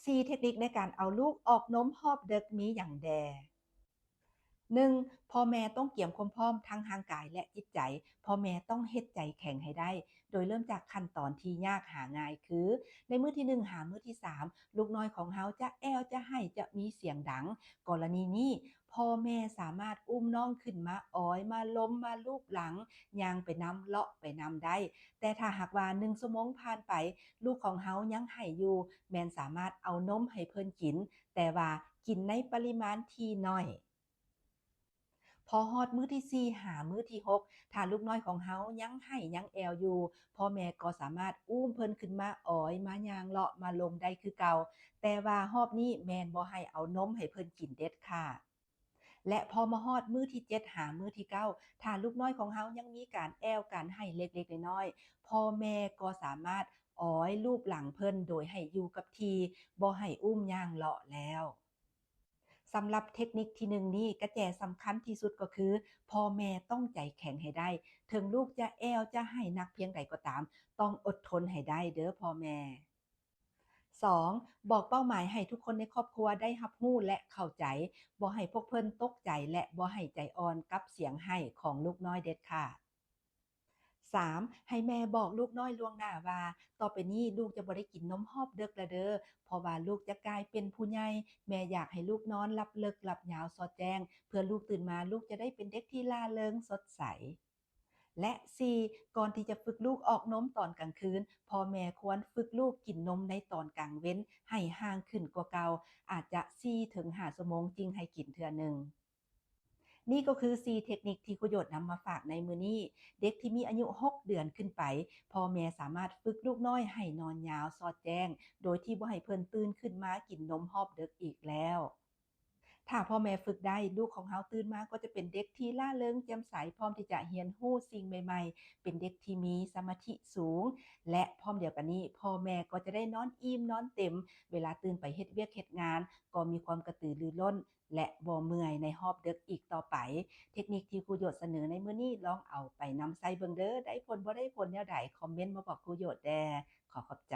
ສີ່ເທັກນິກໃນການເອົາລູກອອກນົມຮອບເດິກມີຫຍັງແດ່? ໜຶ່ງ, ພໍ່ແມ່ຕ້ອງກຽມຄວາມພ້ອມທັງຮ່າງກາຍ ແລະ ຈິດໃຈ. ພໍ່ແມ່ຕ້ອງເຮັດໃຈແຂງໃຫ້ໄດ້, ໂດຍເລີ່ມຈາກຂັ້ນຕອນທີ່ຍາກຫາງ່າຍ ຄື ໃນມື້ທີໜຶ່ງຫາມື້ທີສາມ ລູກນ້ອຍຂອງເຮົາຈະແອວ, ຈະໄຫ້, ຈະມີສຽງດັງ. ກໍລະນີນີ້, ພໍ່ແມ່ສາມາດອຸ້ມນ້ອງຂຶ້ນມາອອຍ, ມາລົມ, ມາລູບຫຼັງ, ຍ່າງໄປນຳ, ເລາະໄປນຳໄດ້. ແຕ່ຖ້າຫາກວ່າໜຶ່ງຊົ່ວໂມງຜ່ານໄປ, ລູກຂອງເຮົາຍັງໄຫ້ຢູ່, ແມ່ນສາມາດເອົານົມໃຫ້ເພິ່ນກິນ, ແຕ່ວ່າກິນໃນປະລິມານທີ່ໜ້ອຍ. ພໍຮອດມື້ທີສີ່ຫາມື້ທີຫົກ, ຖ້າລູກນ້ອຍຂອງເຮົາຍັງໄຫ້ຍັງແອວຢູ່, ພໍ່ແມ່ກໍສາມາດອຸ້ມເພິ່ນຂຶ້ນມາອອຍ, ມາຍ່າງເລາະ, ມາລົມໄດ້ຄືເກົ່າ, ແຕ່ວ່າຮອບນີ້ແມ່ນບໍ່ໃຫ້ເອົານົມໃຫ້ເພິ່ນກິນເດັດຂາດ. ແລະ ພໍມາຮອດມື້ທີເຈັດຫາມື້ທີເກົ້າ, ຖ້າລູກນ້ອຍຂອງເຮົາຍັງມີການແອວ, ການໄຫ້ເລັກໆນ້ອຍໆ, ພໍ່ແມ່ກໍສາມາດອອຍລູບຫຼັງເພິ່ນໂດຍໃຫ້ຢູ່ກັບທີ່, ບໍ່ໃຫ້ອຸ້ມຍ່າງເລາະແລ້ວ. ສຳລັບເທັກນິກທີໜຶ່ງນີ້, ກະແຈສຳຄັນທີ່ສຸດກໍຄື ພໍ່ແມ່ຕ້ອງໃຈແຂງໃຫ້ໄດ້. ເຖິງລູກຈະແອວ, ຈະໄຫ້ໜັກພຽງໃດກໍຕາມ, ຕ້ອງອົດທົນໃຫ້ໄດ້ເດີ້ພໍ່ແມ່. ສອງ, ບອກເປົ້າໝາຍໃຫ້ທຸກຄົນໃນຄອບຄົວໄດ້ຮັບຮູ້ ແລະ ເຂົ້າໃຈ. ບໍ່ໃຫ້ພວກເພິ່ນຕົກໃຈ ແລະ ບໍ່ໃຫ້ໃຈອ່ອນກັບສຽງໄຫ້ຂອງລູກນ້ອຍເດັດຂາດ. ສາມ, ໃຫ້ແມ່ບອກລູກນ້ອຍລ່ວງໜ້າວ່າ, ຕໍ່ໄປນີ້ລູກຈະບໍ່ໄດ້ກິນນົມຮອບເດິກແລ້ວເດີ້, ເພາະວ່າລູກຈະກາຍເປັນຜູ້ໃຫຍ່. ແມ່ຢາກໃຫ້ລູກນອນຫຼັບເລິກ, ຫຼັບຍາວ, ສອດແຈ້ງ, ເພື່ອລູກຕື່ນມາ, ລູກຈະໄດ້ເປັນເດັກທີ່ລ່າເລີງ, ສົດໃສ. ແລະ ສີ່, ກ່ອນທີ່ຈະຝຶກລູກອອກນົມຕອນກາງຄືນ, ພໍ່ແມ່ຄວນຝຶກລູກກິນນົມໃນຕອນກາງເວັນໃຫ້ຫ່າງຂຶ້ນກວ່າເກົ່າ, ອາດຈະສີ່ເຖິງຫ້າຊົ່ວໂມງຈຶ່ງໃຫ້ກິນເທື່ອໜຶ່ງ. ນີ້ກໍຄືສີ່ເທັກນິກທີ່ຄູໂຢດນຳມາຝາກໃນມື້ນີ້. ເດັກທີ່ມີອາຍຸຫົກເດືອນຂຶ້ນໄປ, ພໍ່ແມ່ສາມາດຝຶກລູກນ້ອຍໃຫ້ນອນຍາວສອດແຈ້ງ, ໂດຍທີ່ບໍ່ໃຫ້ເພິ່ນຕື່ນຂຶ້ນມາກິນນົມຮອບເດິກອີກແລ້ວ. ຖ້າພໍ່ແມ່ຝຶກໄດ້, ລູກຂອງເຮົາຕື່ນມາກໍຈະເປັນເດັກທີ່ລ່າເລີງ, ແຈ່ມໃສ, ພ້ອມທີ່ຈະຮຽນຮູ້ສິ່ງໃໝ່ໆ, ເປັນເດັກທີ່ມີສະມາທິສູງ ແລະ ພ້ອມດຽວກັນນີ້, ພໍ່ແມ່ກໍຈະໄດ້ນອນອີ່ມນອນເຕັມ, ເວລາຕື່ນໄປເຮັດວຽກເຮັດງານ, ກໍມີຄວາມກະຕືລືລົ້ນ ແລະ ບໍ່ເມື່ອຍໃນຮອບເດິກອີກຕໍ່ໄປ. ເທັກນິກທີ່ຄູໂຢດສະເໜີໃນມື້ນີ້, ລອງເອົາໄປນຳໃຊ້ເບິ່ງເດີ້. ໄດ້ຜົນບໍ່ໄດ້ຜົນແນວໃດ, ຄອມເມັນມາບອກຄູໂຢດແດ່. ຂໍຂອບໃຈ.